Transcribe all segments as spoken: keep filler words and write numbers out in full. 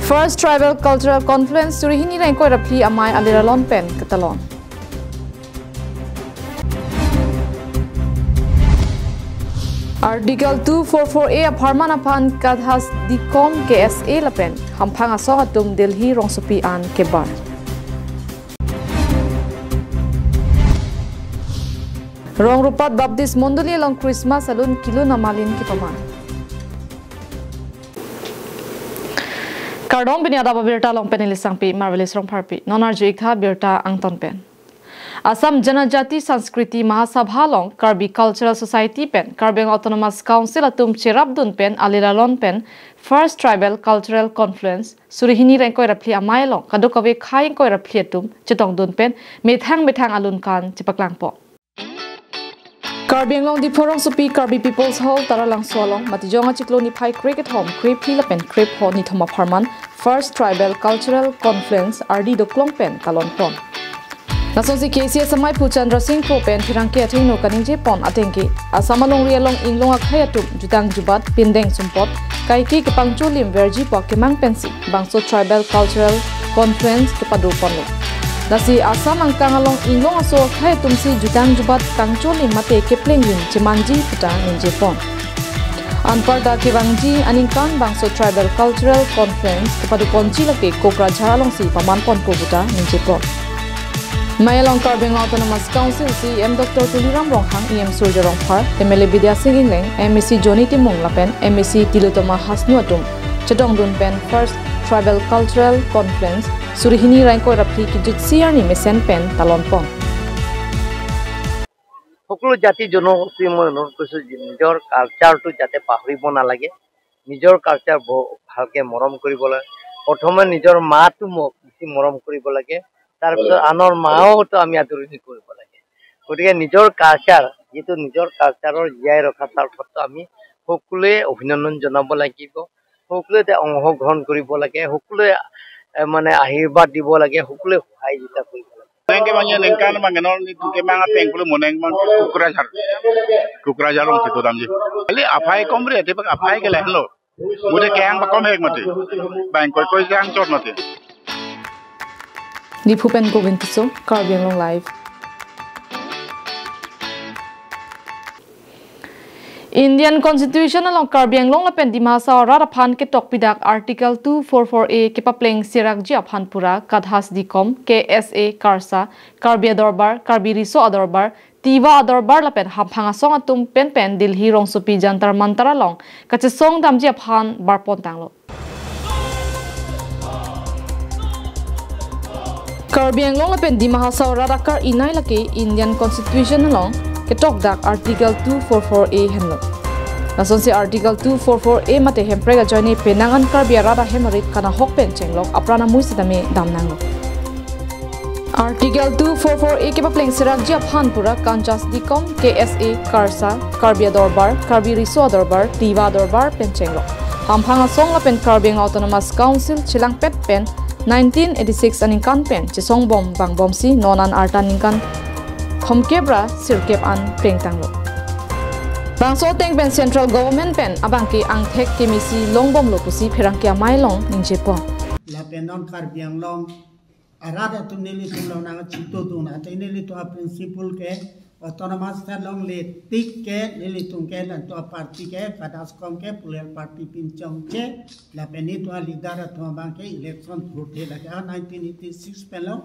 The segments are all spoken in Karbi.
First Tribal Cultural Conference suri hini ra ingkoi ra phli amei aliralon pen ketalon. Article two four four A apharman aphan Kathas Dikom K S A lapen hamphang asong atum Delhi rongsopi an kebar. Rongrupat Baptist Mondoli along Christmas alun kilun amalin kepaman. Kardom, pini adap abirta along pen neli Sangpi Marvelous Rongpharpi. Non arju-ik tha birta angton pen. Assam Janajati Sanskriti Mahasabha along Karbi Cultural Society pen Karbi Anglong Autonomous Council atum cherapdun pen aliralon pen First Tribal Cultural Conference suri hini ra ingkoi ra phli amei along kadokave khei ingkoi ra phli atum chetongdun pen methang methang alun kan chepaklangpo. Karbi Anglong Diphu rongsopi Karbi People's Hall Taralangso along Matijong achiklo niphai krekethom krephli lapen krepho nithom apharman First Tribal Cultural Conference ardi doklong pen talonpon. Lasonsi K C S amaiphu Chandra Singh Kro pen pherangke athengno kaningjepon atengke Assam alongri along inglong akhei atum jutang jubat pindeng sumpot kaike kepangcholim verji pu akemang pensi bangso Tribal Cultural Conference kepadoponlo. Lasi Assam angkang along inglong aso akhei atumsi jutang jubat kangcholim mate keplenglim chemanji puta ningjepon. Anparta kevangji aningkan bangso Tribal Cultural Conference kepadoponji lake Kokrajhar alongsi pamanponpo puta ningjepon. Mei along Karbi Anglong Autonomous Council C E M Doctor Tuliram Ronghang, E M Surjya Rongphar, M L A Bidya Sing Engleng, M A C Johnny Timung lapen M A C Tilottama Hasnu atum chetongdun pen First Tribal Cultural Conference suri hini ra ingkoi ra phli kijutsi arni mesen pen talonpon. সকলো জাতি জনগোষ্ঠীৰ মই অনুৰোধ কৰিছোঁ যে নিজৰ কালচাৰটো যাতে পাহৰিব নালাগে, নিজৰ কালচাৰ ব-, ভালকে মৰম কৰিব লাগে। প্ৰথমে নিজৰ মাতো ম-, বেছি মৰম কৰিব লাগে, তাৰপিছত আনৰ মাওতো আমি আদৰণি কৰিব লাগে। গতিকে নিজৰ কালচাৰ, যিটো নিজৰ কালচাৰৰ জীয়াই ৰখাৰ স্বাৰ্থত আমি সকলোৱে অভিনন্দন জনাব লাগিব, সকলোৱে এতিয়া অংশগ্ৰহণ কৰিব লাগে, সকলোৱে, এ, মানে আশীৰ্বাদ দিব লাগে, সকলোৱে সহায় যোগিতা কৰিব লাগে। Nangke bang ya nengkan bang kenol ni tungke mang apeng pulu moneng bang Kokrajhar. Kokrajhar along situ damji. Ali aphai kom re, ate bang aphai ke lahenlo. Mute kehang pakom hek mati. Bang koi koi jang chot mati. Diphu pen Govind Tisso, Karbi Anglong Live. Indian Constitution along Karbi Anglong lapen Dima Hasao arat aphan ketok pidak Article two four four A kepapleng serakji aphan pura Kathas Dikom, K S A Karsa, Karbi Adorbar, Karbi Riso Adorbar, Tiwa Adorbar lapen hamphang asong atum penpen Delhi rongsopi Jantar Mantar along kachesong damji aphan barpon tanglo. Karbi Anglong lapen Dima Hasao arat akar-i nei lake Indian Constitution along ketokdak Article two four four A henlo. Lasonsi Article two four four A mate hemprek ajoine penang an Karbi arat ahem arit kanahok pen chenglok apran amui sitame damnanglo. Article two four four A kepapleng serakji aphan pura Kathas Dikom, K S A Karsa, Karbi Adorbar, Karbi Riso Adorbar, Tiwa Adorbar pen chenglok. Hamphang asong lapen Karbi Anglong Autonomous Council chelangpet pen nineteen eighty-six aningkan pen chesongbom vangbomsi non an arta ningkan thomkep ra sirkep an plengtanglo. Bangso ateng pen Central Government pen abangke angthek kemesi longbomlo pusi pherangke amei along ningjepon. Lapen non Karbi Anglong arat atum nelitum along nangchitodun, athe nelitum a-principle ke autonomous state longle tik ke nelitum ke latum a-party ke Kathas Dikom ke plural party pinchongche, lapen nelitum a-leader atum abangke election thurthe lake a nineteen eighty-six pen lo,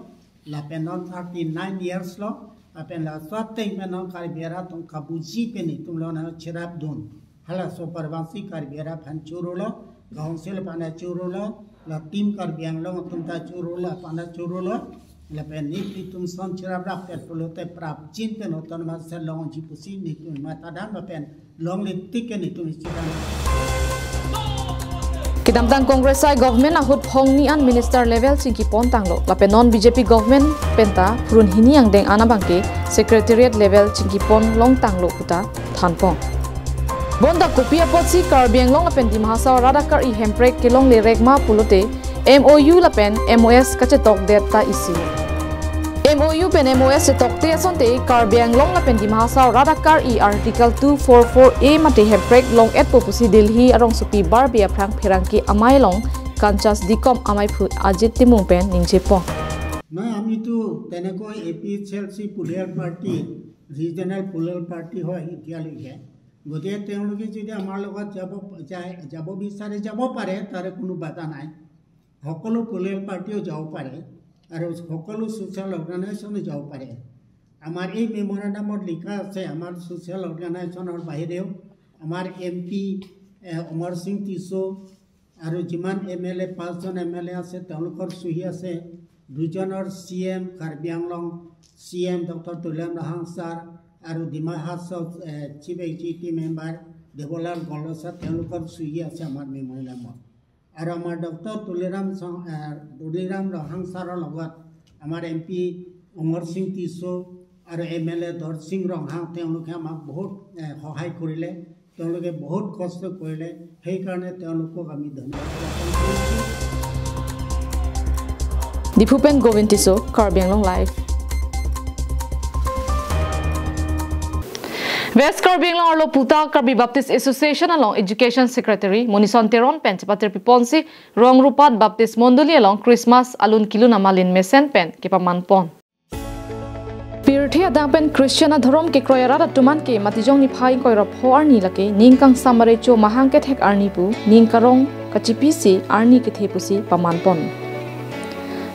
lapen non thirty-nine years lo, lapen laso ateng pen non Karbi arat atum kabuji pen nelitum along nangcherapdun. Halaso apor abangsi Karbi arat aphan churolo, council aphan churolo, la Team Karbi Anglong atum ta churolo, aphan churolo, lapen nelitum ason cherap rap pen pulote prapjin pen autonomous state longji pusi nelitum matha dam lapen longle tik ke nelitum isi dam. Kedamtang Congress I government ahut phongni an minister level chingkipon tanglo, lapen non B J P government penta phurun hini angdeng an abangke secretariat level chingkipon long tanglo puta thanpon. Bonta kopi apotsi Karbi Anglong lapen Dima Hasao arat akar-i hemprek kelongle rekma pulote M O U lapen M O S kachetokdet ta isi. M O U pen M O S chetokte asonte Karbi Anglong lapen Dima Hasao arat akar-i Article two four four A mate hemprek long-etpo pusi Delhi arongsopi Barbey aphrang pherangke amei along Kanchas Dikom amaiphu Ajit Timung pen ningjepon. নহয়, আমিতো তেনেকৈ A P H L C plural party, regional plural party হয় এতিয়ালৈকে। গতিকে তেওঁলোকে যদি আমাৰ লগত যাব যায়, যাব বিচাৰে, যাব পাৰে, তাৰে কোনো বাধা নাই। সকলো প্লুৰেল পাৰ্টিও যাব পাৰে আৰু সকলো ছ'চিয়েল অৰ্গেনাইজেশ্যনো যাব পাৰে। আমাৰ এই মেমৰেণ্ডামত লিখা আছে, আমাৰ ছ'চিয়েল অৰ্গেনাইজেশ্যনৰ বাহিৰেও আমাৰ এম পি অমৰ সিং টিছো আৰু যিমান এম এল এ, পাঁচজন এম এল এ আছে, তেওঁলোকৰ চহী আছে। দুজনৰ C M, Karbi Anglong C M doctor Tuliram Ronghang sir আৰু Dima Hasao chief executive member Deolal Gorlosa, তেওঁলোকৰ চহী আছে আমাৰ মেমৰেণ্ডামত। আৰু আমাৰ ডক্টৰ তুলিৰাম চং-, এ, তুলিৰাম ৰংহাং ছাৰৰ লগত আমাৰ এম পি অমৰ সিং টিছো আৰু এম এল এ দৰ সিং ৰংহাং, তেওঁলোকে আমাক বহুত, এ, সহায় কৰিলে, তেওঁলোকে বহুত কষ্ট কৰিলে, সেইকাৰণে তেওঁলোকক আমি ধন্যবাদ জ্ঞাপন কৰিছোঁ। Diphu pen Govind Tisso, Karbi Anglong Live. West Karbi Anglong arlo Puta Karbi Baptist Association along Education Secretary Monison Teron pen chepatir piponsi Rongrupat Baptist Mondoli along Christmas alun kelun amalin mesen pen kepamanpon. Pirthe adang pen Christian adhorom kekroi arat atum an ke Matijong niphai ingkoi ra pho arni lake ning kangsam arecho mahang kethek arni pu ning karong kachipisi arni kethe pusi pamanpon.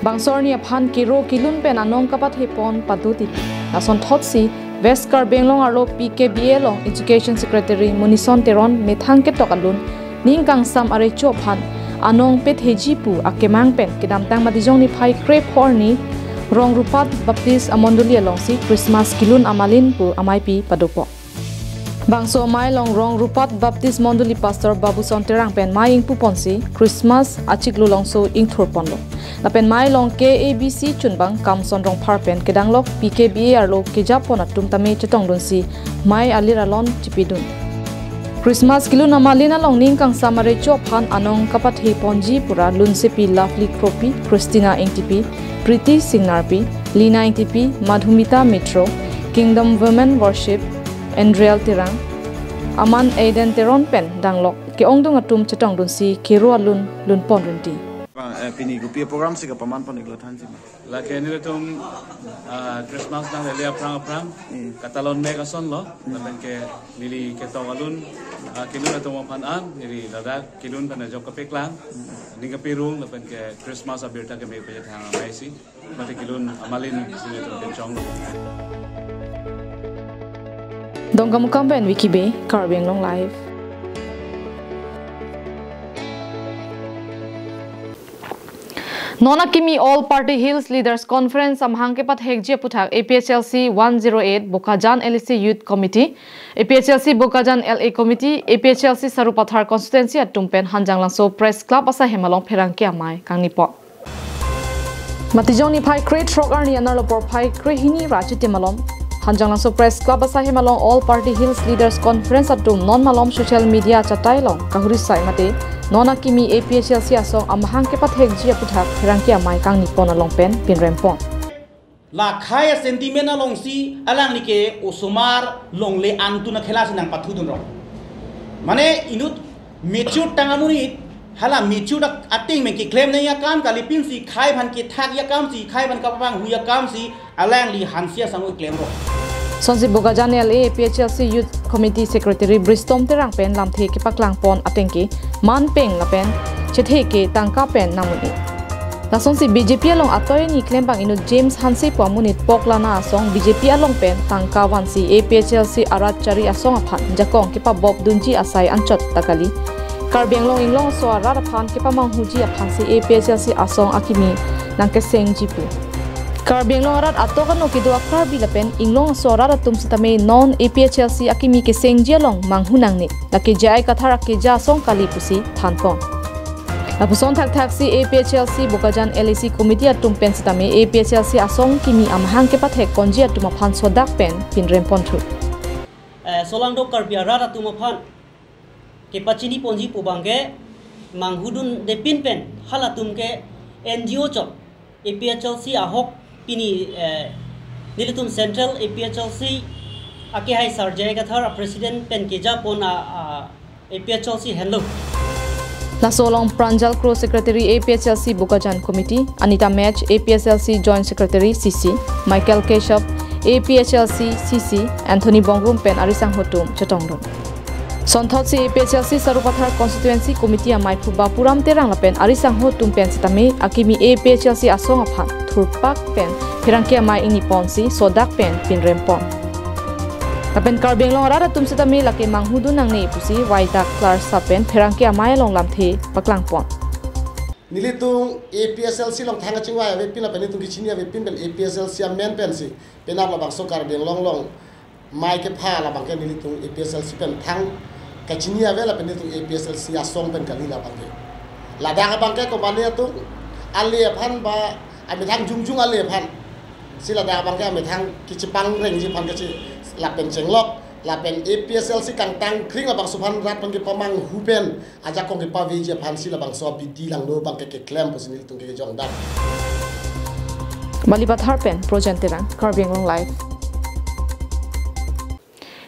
Bangso arni aphan kero kelun pen anong kapathepon pado tipi. Lasonthotsi West Karbi Anglong arlo P K B A along Education Secretary Monison Teron methang ketok alun ning kangsam arecho aphan anong petheji pu akemang pen kedamtang Matijong niphai krepho arni Rongrupat Baptist Amondoli alongsi Christmas kelun amalin pu ameipi padopo. Bangso amei along Rongrupat Baptist Mondoli Pastor Babuson Terang pen mei ingpuponsi Christmas achiklo longso ingthurponlo. Lapen mei along K A B C chunbang Kamson Rongphar pen kedanglok P K B A arlo kejapon atum tame chetongdunsi mei alir alon chipidun. Christmas kelun amalin along ning kangsam arecho aphan anong kapatheponji pura lunsepi Lovely Kropi, Christina Ingtipi, Priti Singnarpi, Lina Ingtipi, Madhumita Mitro, Kingdom Women Worship, Andriel Terang, Aman Aiden Teron pen danglok ke-ongdung atum chetongdunsi kero alun lunpon rinti. Bang, eh, pini kopi program si kapamanpon iklo thanji ma? Lake nelitum, ah, Christmas nanglele aphrang aphrang, hmm, katalon mek asonlo, hmm, lapen ke neli ketok alun, ah, kelun atum aphan an, neli ladak kelun pen ajok kapeklang, hmm, ning kapirung, lapen ke Christmas abirta keme pejethang amei si, mate kelun amalin si nelitum kenchong. Dongkamukam pen Vicky Bey, Karbi Anglong Live. Non akimi All Party Hills Leaders Conference amahang kepathekji aputhak A P H L C one zero eight Bokajan L A C Youth Committee, A P H L C Bokajan L A Committee, A P H L C Sarupathar Constituency atum pen Hanjanglangso Press Club asaihem along pherangke amei kangnipon. Matijong niphai krethrok arni anerlo porphai krehini ra chitim along Hanjanglangso Press Club asaihem along All Party Hills Leaders Conference atum non malom social media achatai along kahuri sai mate non akimi A P H L C asong amahang kepathekji aputhak pherangke amei kangnipon along pen pinrempon. La khei a-sentiment alongsi alangli ke osomar longle angtun akhela si nangpathudun rong. Mane inut mature tang amonit, hala mature ateng pen keklem nangji akam kalipin si khei aphan kethakji akam si, khei aphan kapapanghuji akam si, alangli hansi asang klem rong. Sonsi Bokajan L A A P H L C Youth Committee Secretary Bristom Terang pen lamthe kepaklangpon ateng ke man peng lapen chethe ke tangka pen nangmun-e. Lasonsi B J P along atoi ni klembang inut James Hanse pu amonit Poklana asong B J P along pen tangka vansi A P H L C arat chari asong aphan jakong kepabop dunji asai anchot ta kali. Karbi Anglong inglongso arat aphan kepamanghuji aphansi A P H L C asong akimi nangkesengji pu. Karbi Anglong arat atok ano kedo a-Karbi lapen inglongso arat atum sitame non A P H L C akimi kesengji along manghu nangne. Lake J I Kathar akeja asong kali pusi thanpon. Lapuson thakthaksi A P H L C Bokajan L A C Committee atum pen sitame A P H L C asong kimi amahang kepathekponji atum aphan sodak pen pinrempon thu. Eh, solangdo Karbi arat atum aphan kepachiniponji pu abangke manghudunde pin pen halatum ke N G O chot A P H L C ahok pini, eh, nelitum Central A P H L C akehai Sir J I Kathar a-President pen kejapon a, a, A P H L C henlo. Laso along Pranjal Kro, Secretary, A P H L C Bokajan Committee, Anita Mech, A P H L C Joint Secretary, C C, Michael Keshav, A P H L C C C, Anthony Bongrum pen ari sangho atum chetongdun. Sonthotsi A P H L C Sarupathar Constituency Committee amaiphu Bapuram Terang lapen ari sangho atum pen sitame akimi A P H L C asong aphan thurpak pen pherangke amei ingniponsi sodak pen pinrempon. Lapen Karbi Anglong arat atum sitame lake manghudun nangne pusi waidak klarsa pen pherangke amei along lamthe paklangpon. Nelitum A P H L C along thang kachingvai avepin lapen nelitum kachini avepin pen A P H L C amen pensi penap labangso Karbi Anglong along mei kepha labangke nelitum A P H L C pen thang kachini ave lapen nelitum A P H L C asong pen kali labangke. Ladak abangke komane atum ale aphan ba amethang jongjong ale aphan. Si ladak abangke amethang kachepangrenji aphan kachi lapen chenglok lapen A P H L C kangtang kring labangso aphan rat abangke pamanghu pen ajakong kepaveji aphansi labangso abidi langno abangke keklem pusi nelitum kejongdam. Balipathar pen Projen Terang, Karbi Anglong Live.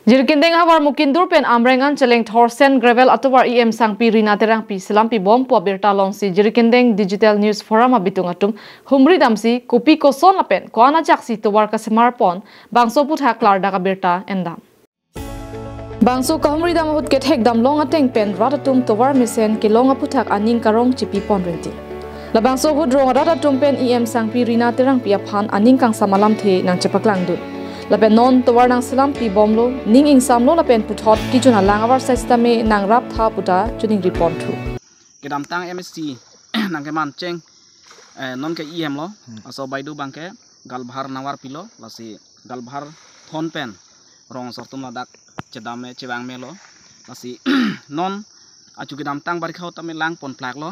Jirikindeng havar Mukindur pen Amreng an cheleng thor sand gravel atovar E M Sangpi Rina Terangpi selam pibom pu abirta alongsi Jirikindeng Digital News Forum abitung atum humri damsi kopi koson lapen ko-an ajaksi tovar kasemar pon bangso aputhak klardak abirta endam. Bangso kahumri dam ahut kethek damlong ateng pen rat atum tovar mesen kelong aputhak aning karong chipipon rinti. Labangso ahut rong rat atum pen E M Sangpi Rina Terangpi aphan aning kangsam alamthe nangchepaklangdun. Lapen non tovar nangselam pibomlo, ning ingsamlo lapen puthot kejun alang avarsai sitame nangraptha puta choningriponthu. Kedamtang M S C nangkemancheng, eh, non ke E M lo, laso Baidu abangke galbhar nangvarpilo, lasi galbhar thon pen rong asor atum ladak chedam me chevang melo, lasi non achu kedamtang barikha tame langponplaklo,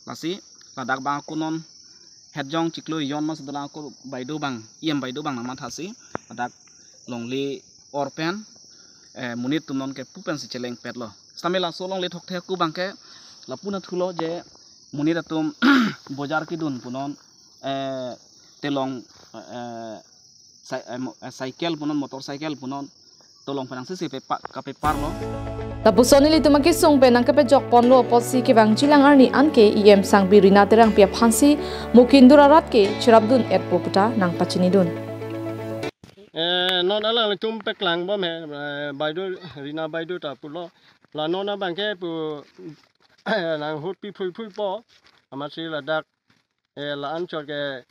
lasi ladak abang ako non hetjong chiklo ejon mas dolang ako Baidu abang, E M Baidu abang nangmathasi ladak longle or pen, eh, monit atum non ke pu pensi chelengpetlo. Sitame laso longle thokthek ako abangke lapu nathulo je monit atum bojar kedun pu non, eh, telong, eh, cy-, eh, mo-, eh, cycle pu non, motorcycle pu non telong pen angsisi pepa-, kapeparlo. Lapuson nelitum akesung pen nangkepejokponlo apotsi kevangjilang arni anke E M Sangpi Rina Terangpi aphansi Mukindur arat ke cherapdun-etpo puta nangpachinidun. Eh, non alanglitum paklangbom he, eh, Baidu, Rina Baidu ta pulo. La non abangke pu, eh, nanghut piphuiphuipo, amatsi ladak, eh, la anchot ke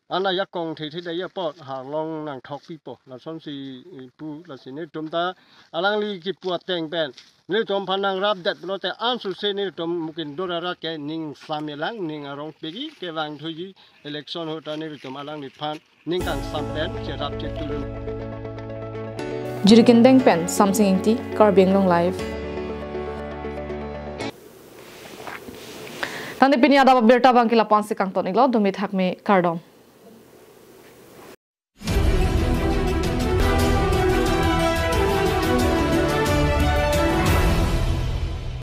an ajakong thethedetji apot harlong nangthokpipo. Lasonsi, eh, pu, lasi nelitum ta alangli kipu ateng pen nelitum aphan nangrapdet pulote ansose nelitum Mukindur arat ke ning samilang, ning arong pegi kevangthuji, election ahut ta nelitum alangliphan ning kangsam pen cherap chetudun. Jirikindeng pen Samsing Ingti, Karbi Anglong Live. Tangte pini adap abirta abangke la-ansi kangton-iklo, dumi thakme, kardom.